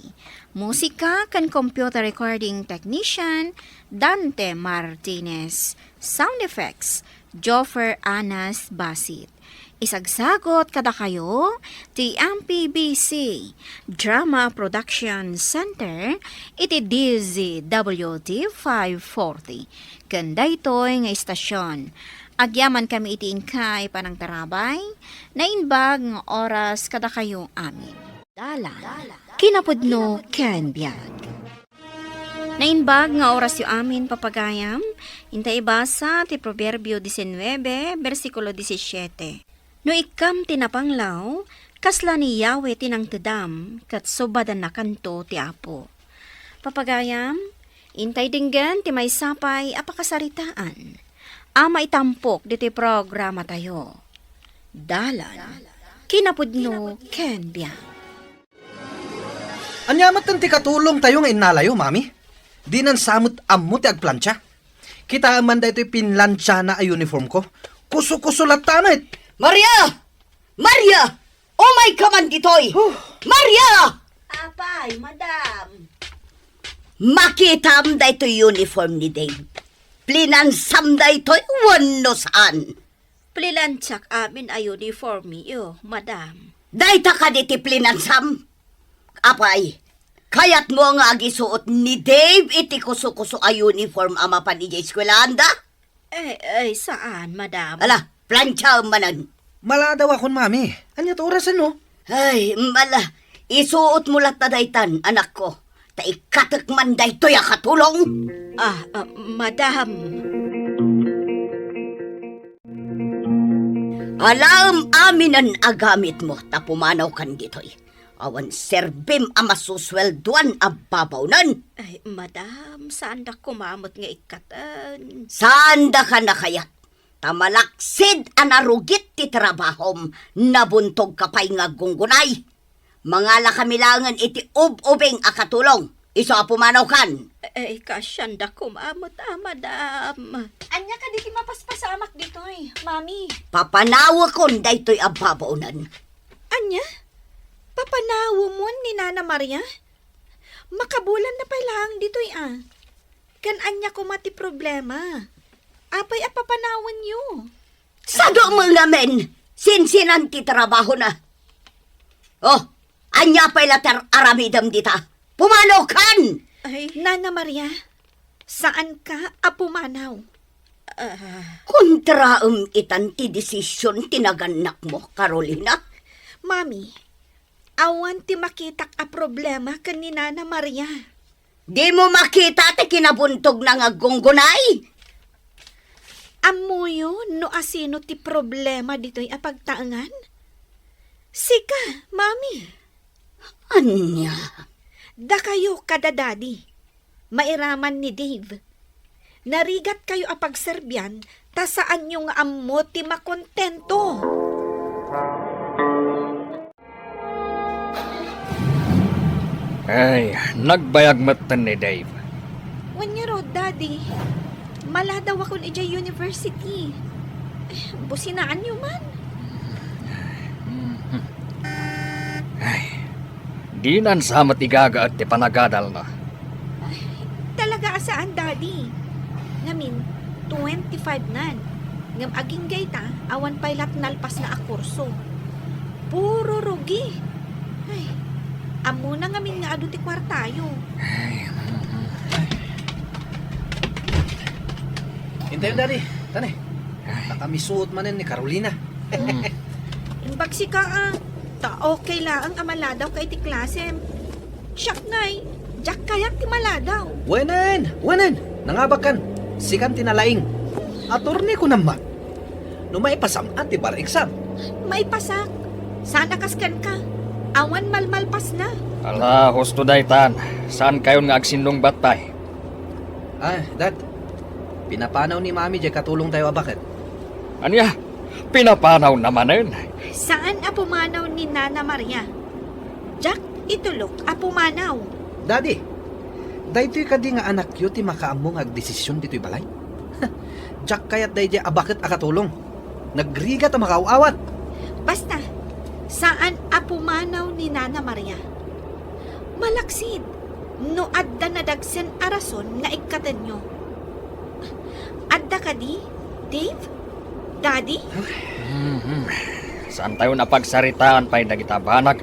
Musika ken computer recording technician, Dante Martinez. Sound effects, Joffer Anas Basit. Isagsagot kadakayo ti M P B C Drama Production Center iti D Z W T five forty. Ken daytoy nga istasyon, agyamankami iti inkay panangtarabay, naimbag nga oras kadakayo amin. Dalan, kinapudno ken biag. Naimbag nga orasyo amin, papagayam. Inta ibasa ti Proverbio diecinuebe, bersikulo diecisiete. No ikkam ti napanglaw, kasla ni Yahweh ti nangtedam, ket subadannakanto ti Apo. Papagayam, intay denggen ti maysa pay a pakasaritaan a maitampok ditoy programatayo. Dalan, kinapudno ken biag. Ania met ti katulongtayo nga innalayo, Mami? Dinan sa met ammo ti agplancha. Kitaem man daytoy pinlanchana a uniformko. Kuso-kuso latta met. Maria! Maria! Umayka man ditoy! Huh. Maria! Apay, madam. Makitam daytoy uniform ni Dave. Plinansam daytoy wenno saan? Plinansiak amin a uniformyo, madam. Dayta kadi ti plinansam? Apay, kayatmo nga agisuot ni Dave iti kuso-kuso a uniform a mapan idiay eskuelaanda? Eh, eh, saan, madam. Ala, planchaem manen. Maladaw akon, Mami. Ania ti orasen, no? Ay, mala, isuotmo latta daytan, anakko. Ta ikkatek man daytoy a katulong. Ah, ah, madam. Alaem aminen a gamitmo ta pumanawkan ditoy. Awan serbim a masusweldoan a babawnen. Ay, madam, saandak koma met nga ikkaten. Saandaka a kayat. Ta malaksid a narugit ti trabahom, nabuntogka pay nga aggunggunay. Mangalakami laengen iti ub-ubing a katulong. Isu a pumanawkan. Eh, kasianda koma met a, madam. Ania kadi ti mapaspasamak ditoy, Mami? Papanawekon daytoy a babawnen. Ania? Papanawemon ni Nana Maria? Makabulan na pay laeng ditoy a. Ken ania koma ti problema? Apay a papanawenyo? Sado met ngamin, sinsinan ti trabahona. Oh, ania pay la ti ar-aramidem dita? Pumanawkan! Ay. Nana Maria, saanka a pumanaw. Ah. Kontraem itan ti desisyon ti nagannakmo, Carolina. Mami, awan ti makitak a problema ken ni Nana Maria. Dimo makita ti kinabuntogna nga aggunggunay? Ammoyo no asino ti problema ditoy a pagtaengan? Sika, Mami. Ania? Dakayo kada Daddy, mairaman ni Dave. Narigatkayo a pagserbian ta saanyo nga ammo ti makontento. Ay, nagbayag metten ni Dave. Wen ngarud, Daddy. Maladawakon idiay university. Eh, businaanyo man. Ay, dinan sa met igagaet ti panagadalna. Ay, talaga a saan, Daddy. Ngamin, twenty-five nan. Ngem agingga ita, awan pay la ti nalpasna a kurso. Puro rugi. Ay, ammona ngamin nga adu ti kuartayo. Ay, mm, mm. Ay. Intayon, Daddy. Tani. Ay. Nakamisuot manen ni Carolina. Mm. Imbag sika, ah. Ta okay laeng a maladaw ka iti klasem. Siak ngay, diak kayat ti maladaw. Wenen, wenen, nangabakkan. Sikan ti nalaing. Attorney ko naman. No maipasam a ti bar exam. Maipasak. Saan a kas kenka? Awan malmalpasna. Ala, husto daytan. Saan kayon nga agsinlungbat pay? Ah, Dad. Pinapanaw ni Mami jay katulong tayo a baket. Ania? Pinapanaw na manen? Saan a pumanaw ni Nana Maria? Diak itulok a pumanaw. Daddy, daytoy kadi nga anakyo ti makaammo nga agdesisyon ditoy balay? Diak kayat daydiay a baket a katulong. Nagrigat a makaaw-awat. Basta, saan a pumanaw ni Nana Maria. Malaksid, no adda nadagsen a rason nga ikkatenyo. Adda kadi, Dave? Daddy? Mhm. Saantayon a pagsaritaan pay dagita banag.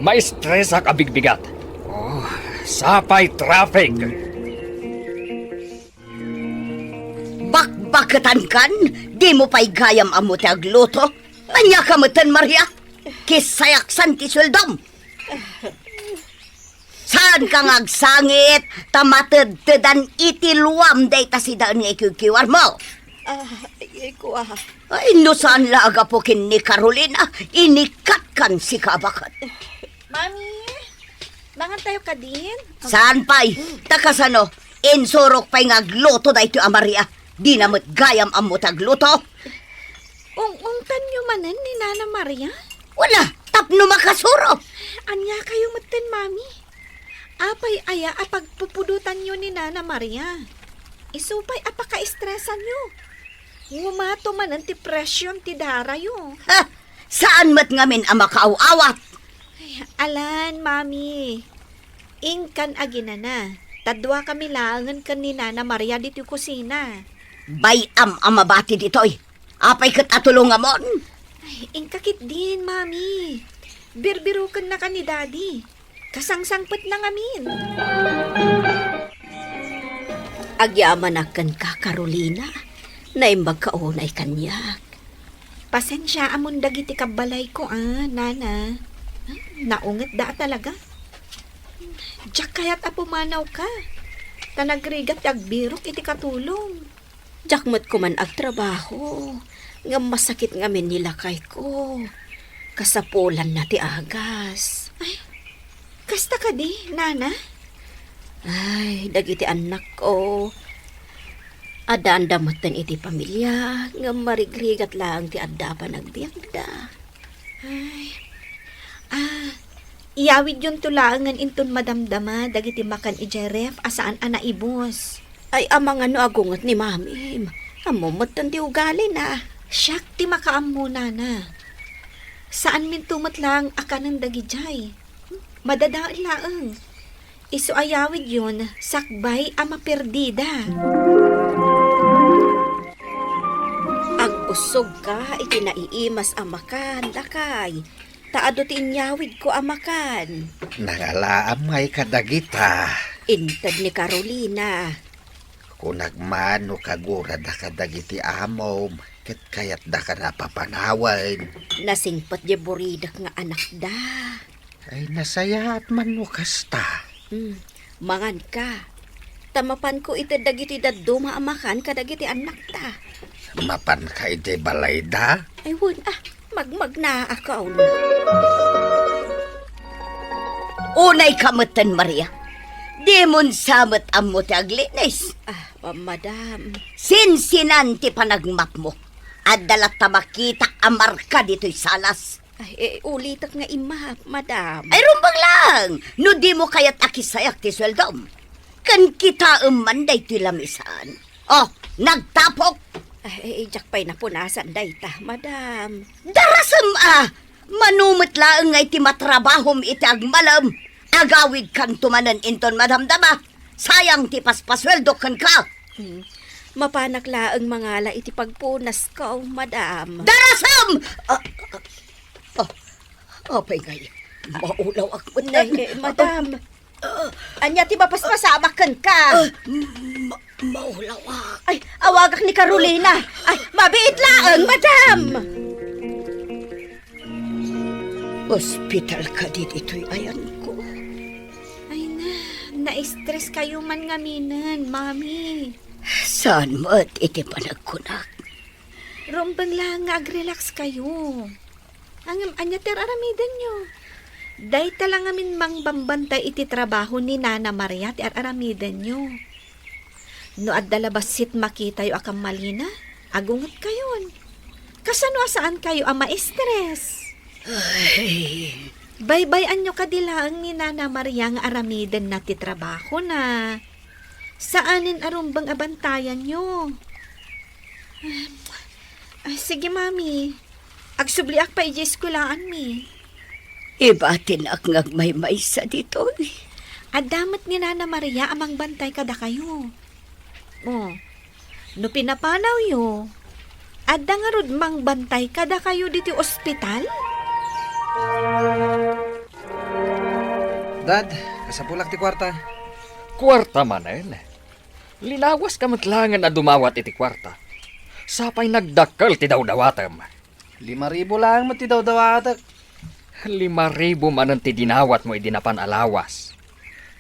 Maistresak a bigbigat. Oh, sapay traffic. Bakbaketankan, dimo pay gayam ammo ti agluto. Ania ka metten, Maria? Kisayaksan ti sueldom. Saanka nga agsangit ta matedtedan iti luam dayta sidaen nga ikiwkiwarmo? Ah, ay, ko, ah. Ay, no saan la a gapu ken ni Carolina, inikatkan sika a baket. Mami, mangan tayo kadin? Saan pay? Mm. Ta kasano? Insurok pay nga agluto daytoy a Maria. Dina met gayam ammo ti agluto. Ung-ungtanyo manen ni Nana Maria? Wala, tapno makasuro. Ania kayo metten, Mami? Apay aya a pagpupudotanyo ni Nana Maria? Isu pay a pakaestresanyo. Ngumato manen ti presyon ti darayo. Ha! Saan met ngamin a makaaw-awat? Ay, alan, Mami. Inkan aginana. Ta dua kami laengen ken ni Nana Maria ditoy kusina. Bay-am a mabati ditoy. Apay ket a tulongamon? Ay, inka ketdin, Mami. Birbirukennaka ni Daddy. Kasangsangpetna ngamin. Agyamanak kenka, Carolina. Naimbag ka unay kaniak. Pasensiaamon dagiti kabbalayko, a, Nana. Naungetda a talaga. Diak kayat a pumanawka. Ta nagrigat ti agbirok iti katulong. Diak met koman agtrabaho, ngem masakit ngamin ni lakayko. Kasapulanna ti agas. Ay, kasta kadi, Nana? Ay, dagiti annakko, addaanda metten iti pamilia, ngem marigrigat laeng ti adda a panagbiagda. Ay. Ah, iyawidyonto laengen inton madamdama dagiti makan idiay ref a saan a naibus. Ay, amangan no agunget ni Mamim. Ammom metten ti ugalina. Siak ti makaammo, Nana. Saanminto met laeng a kanen dagidiay. Madadael laeng. Isu a yawidyon, sakbay a maperdida. Agusogka iti naiimas a makan, lakay, ta adu ti inyawidko a makan. Nangalaam ngay kadagita. Inted ni Carolina. Kunak man no kagurada kadagiti amom, ket kayatdaka a papanawen. Nasingpet diay buridek nga anakda. Ay, nasayaat man no kasta. Hmm, manganka. Ta mapanko ited dagiti dadduma a makan kadagiti annakta. Mapanka idiay balayda? Ay, wen, ah, magmagnaak. Unayka metten, Maria. Dimon sa met ammo ti aglinis. Ah, ma-, madam. Sinsinan ti panagmapmo. Adda latta makitak a marka ditoy salas. Ay, eh, ulitek nga immap, madam. Ay, rumbeng lang! No dimo kayat a kisayak ti sueldom, ken kitaem man daytoy lamisan. Oh, nagtapok! Ay, eh, diak pay napunasan dayta, madam. Darasem a! Mano met laeng nga iti matrabahom iti agmalem, agawidkanto manen inton madamdama. Sayang ti paspasueldo kenka. Hmm. Mapanak laeng mangala iti pagpunasko, madam. Darasem! Ah, ah, ah. Apay ngay, maulawak met. Ay, eh, madam. Ania ti mapaspasamak kenka? Ah, ma-, maulawak. Ay, awagak ni Carolina. Ay, mabiit laeng, madam. Ospital kadi ditoy ayanko? Ay na, na-stress kayo man ngaminen, Mami. Saan met iti panagkunak? Rumbeng lang nga ag-relax kayo. Ngem, ania ti ar-aramidenyo? Dayta lang ngamin mangbambantay iti trabaho ni Nana Maria ti ar-aramidenyo. No adda la bassit makitayo a kammalina, agungetkayon. Kasano a saankayo a ma-stress? Ay. Baybay-anyo kadi laeng ni Nana Maria nga aramidenna ti trabahona. Saanen a rumbeng a bantayanyo. Ah, sige, Mami. Agsubliak pay idiay eskuelaanmi. Ibatinak nga agmaymaysa ditoy. Adda met ni Nana Maria a mangbantay kadakayo. Oh, no pinapanawyo, adda ngarud mangbantay kadakayo ditoy ospital? Dad, kasapulak ti kuarta. Kuarta manen? Linawaska met laengen a dumawat iti kuarta. Sapay nagdakkel ti dawdawatem. Lima ribu laeng met ti dawdawatek. Lima ribu manen ti dinawatmo idi napan a lawas.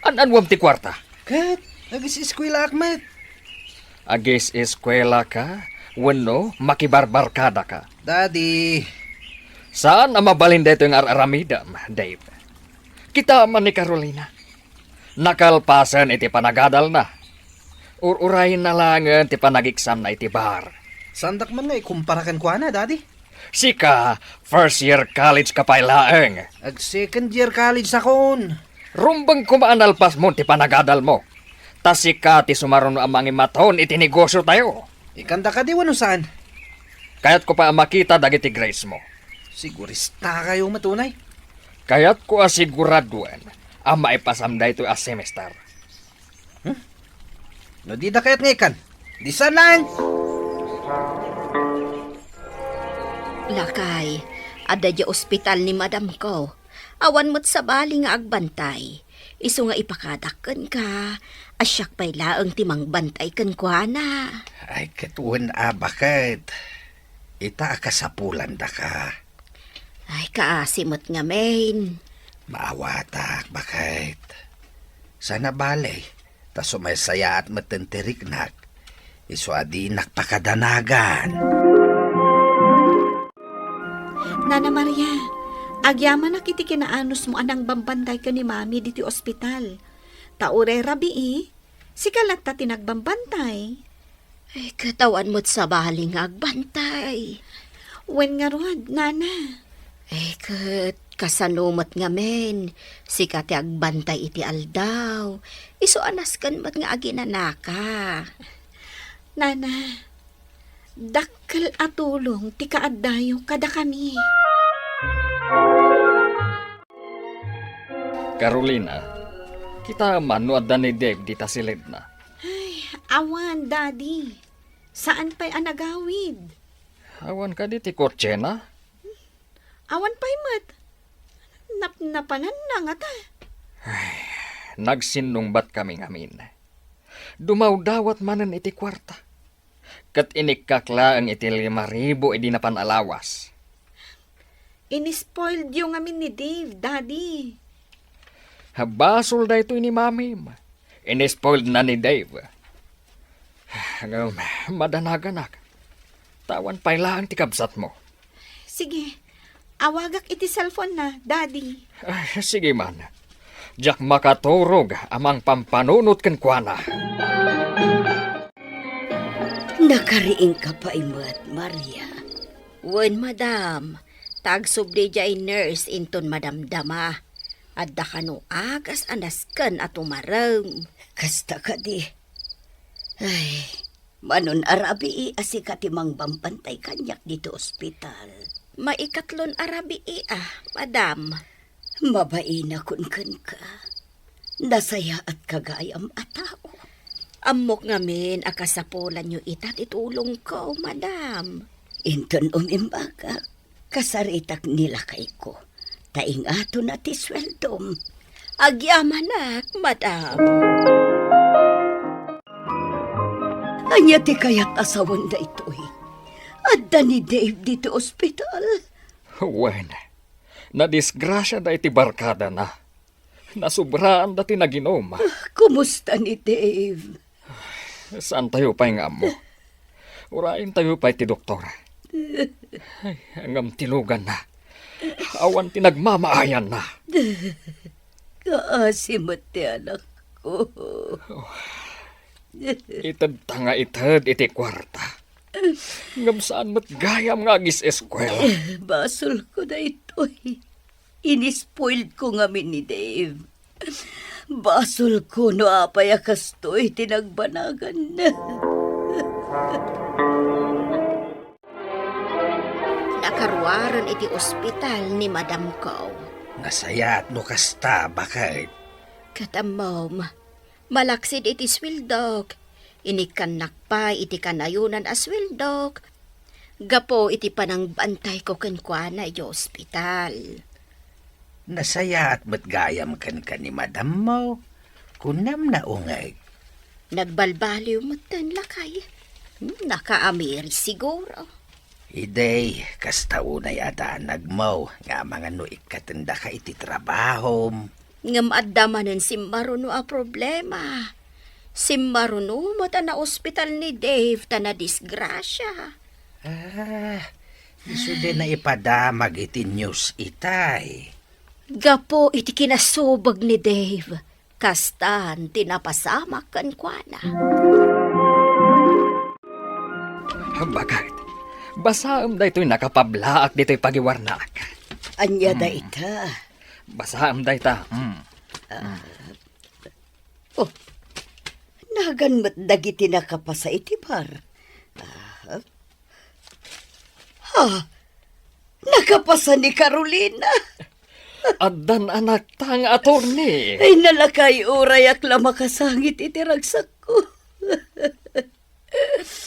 An-anuem ti kuarta? Ket, agis-eskuelaak met. Agis-eskuelaka wenno makibarbarkadaka? Daddy. Saan a mabalin daytoy nga ar-aramidem, Dave. Kita man ni Carolina. Nakalpasen iti panagadalna. Ur-urayna laengen ti panagiksamna iti bar. Saandak man nga ikumpara kenkuana, Daddy? Sika, first year college ka pay laeng. Ag second year college sakon. Rumbeng koma a nalpasmon ti panagadalmo. Ta sika ti sumaruno a mangimaton iti negosiotayo. Ikanta kadi wenno saan? Kayatko pay a makita dagiti grades mo. Siguristakayo met unay. Kayatko a siguraduen a maipasam daytoy a semester. Hmm? No dida kayat nga ikan, di saan laeng. Lakay, adda diay ospital ni madamko. Awan met sabali nga agbantay. Isu nga ipakadak kenka, a siak pay laeng ti mangbantay kenkuana. Ay, ket wen a baket. Ita a kasapulandaka. Ay, kaasi met ngamin. Maawatak, baket. Saan a bale, ta sumaysayaat metten ti riknak, isu a dinak pakadanagan. Nana Maria, agyamanak iti kinaanusmo a nangbambantay ken ni Mami ditoy ospital. Ta uray rabii, sika latta ti nagbambantay. Ay, ket awan met sabali nga agbantay. Wen ngarud, Nana. Ay, ket kasano met ngamin? Sika ti agbantay iti aldaw. Isu a nasken met nga aginanaka. Nana, dakkel a tulong ti kaaddayo kadakami. Carolina, kita man no adda ni Dave dita siledna. Ay, awan, Daddy. Saan pay a nagawid? Awan kadi ti kotsena? Awan pay met. Napnapananna ngata. Ay, nagsinnungbatkami ngamin. Dumawdawat manen iti kuarta. Ket inikkak laeng iti lima ribu idi napan a lawas. Inispoiled yo ngamin ni Dave, Daddy. Basol daytoy ni Mamim. Inispoiled na ni Dave. Ngem, madanaganak. Ta awan pay laeng ti kabsatmo. Sige, awagak iti cellphone na, Daddy. Ay, sige man. Diak makaturog a mangpampanunot kenkuana. Nakariingka pay met, Maria. Wen, madam, ta agsubli diay nurse inton madamdama. Adda kano agas a nasken a tumarem. Kasta kadi. Ay, manon a rabii a sika ti mangbambantay kaniak ditoy ospital. Maikatlon a rabii a, madam. Mabainakon kenka. Nasayaatka gayam a tao. Ammok ngamin a kasapulanyo ita ti tulongko, madam. Inton umimbagak, kasaritak ni lakayko. ta ingatonna ti sueldom. Agyamanak, madam. Ania ti kayat a sawen daytoy? Adda ni Dave ditoy ospital? Wen, nadisgrasiada iti barkadana. Nasubraanda ti naginum. Kumusta ni Dave? Saantayo pay nga ammo. Urayentayo pay ti doktor. Ay, ngem ti luganna. Awan ti nagmamaayanna. Kaasi met ti anakko. Itedta nga ited iti kuarta. Ngem saan met gayam nga agis-eskuela. Basolko daytoy. Inispoilko ngamin ni Dave. Basolko no apay a kastoy ti nagbanagan. Nakaruaren iti ospital ni Madam ko. Nasayaat no kasta, baket. Ket ammom, malaksid iti sueldok, inikkannak pay iti kanayonan a sueldok gapu iti panangbantayko kenkuana iti ospital. Nasayaat met gayam kenka ni madammo. Kunam na ungeg. Nagbalbaliw metten, lakay. Hmm, nakaamiri siguro. Idi, kasta unay a danagmo nga amangan no ikkatendaka iti trabahom. Ngem adda manen simmaruno a problema. Simmaruno met a naospital ni Dave ta nadisgrasia. Ah, isu din naipadamag iti news itay. Gapu iti kinasubeg ni Dave, kastan ti napasamak kenkuana. Baket, basaem daytoy nakapablaak ditoy pagiwarnaak. Ania dayta? Basaem dayta. Hmm. Ah. Oh, nagan met dagiti nakapasa iti bar. Ah. Ha? Nakapasa ni Carolina? Addan anakta nga attorney. Ay, nalakay, urayak la makasangit iti ragsakko.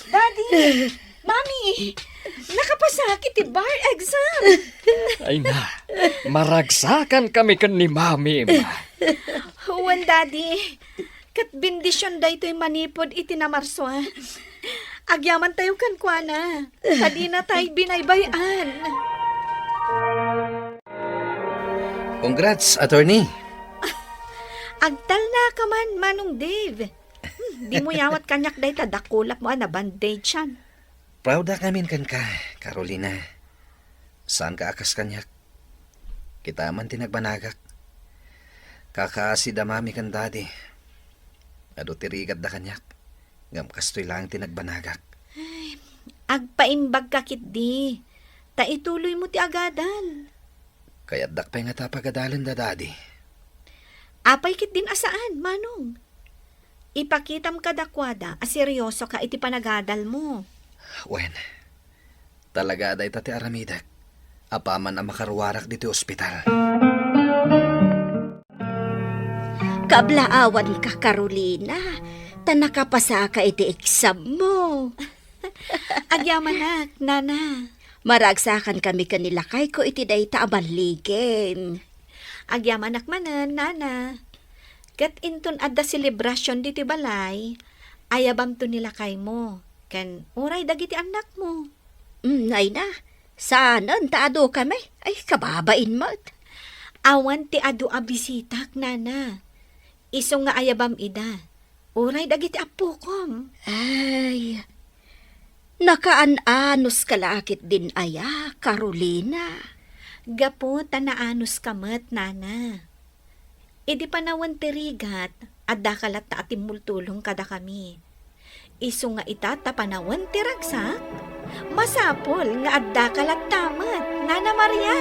Daddy! Mami! Nakapasak iti bar exam! Ay na, maragsakan kami ken ni Mami. Wen, Daddy. Ket bendision daytoy manipud iti namarsua. Agyamantayo kenkuana, ta dinatay binaybay-an. Congrats, attorney. Agtalnaka man, Manong Dave. Hmm, dimo yawat kaniak dayta dakulapmo a nabandage-an. Proudak ngamin kenka, Carolina. Saanka a kas kaniak. Kita man ti nagbanagak. Kakaasi da Mami ken Daddy. Adu ti rigatda kaniak. Ngem kastoy laeng ti nagbanagak. Ay, agpaimbagka ketdi. Ta ituloymo ti agadal. Kayatdak pay ngata a pagadalen da Daddy. Apay ketdin a saan, Manong? Ipakitam kadakuada a seriosoka iti panagadalmo. Wen, talaga a dayta ti aramidek, apaman a makaruarak ditoy ospital. Kablaawanka, Carolina, ta nakapasaka iti exammo. Agyamanak, Nana. Maragsakan kami ken ni lakayko iti dayta a balligim. Agyamanak manen, Nana. Ket inton adda selebrasion ditoy balay, ayabamto ni lakaymo, ken uray dagiti annakmo. Mm, ay na, saanen ta adu kami. Ay, kababain met. Awan ti adu a bisitak, Nana. Isu nga ayabam ida. Uray dagiti appokom. Ay, nakaan-anuska la ketdin aya, Carolina? Gapu ta naanuska met, Nana. Idi panawen ti rigat, addaka latta a timmultulong kadakami. Isu nga ita ta panawen ti ragsak, masapul nga addaka latta met, Nana Maria.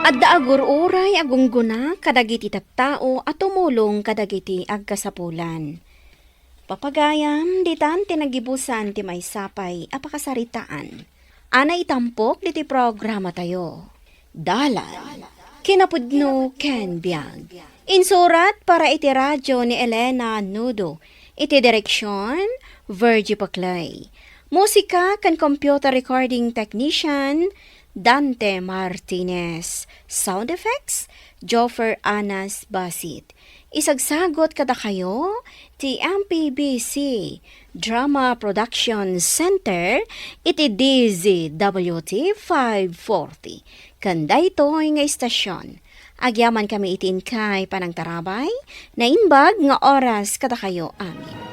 Adda agur-uray a gunggona kadagiti tattao a tumulong kadagiti agkasapulan. Papagayam, ditan ti nagibusan ti maysa pay a pakasaritaan a naitampok ditoy programatayo. Dalan, kinapudno ken biag. Insurat para iti radyo ni Elena Nudo. Iti direksyon, Virgie Paclay. Musika ken computer recording technician, Dante Martinez. Sound effects, Joffer Anas Basit. Isagsagot kadakayo ti M P B C Drama Production Center iti D Z W T five forty. Ken daytoy nga istasyon, agyaman kami iti inkay panangtarabay, naimbag nga oras kadakayo amin.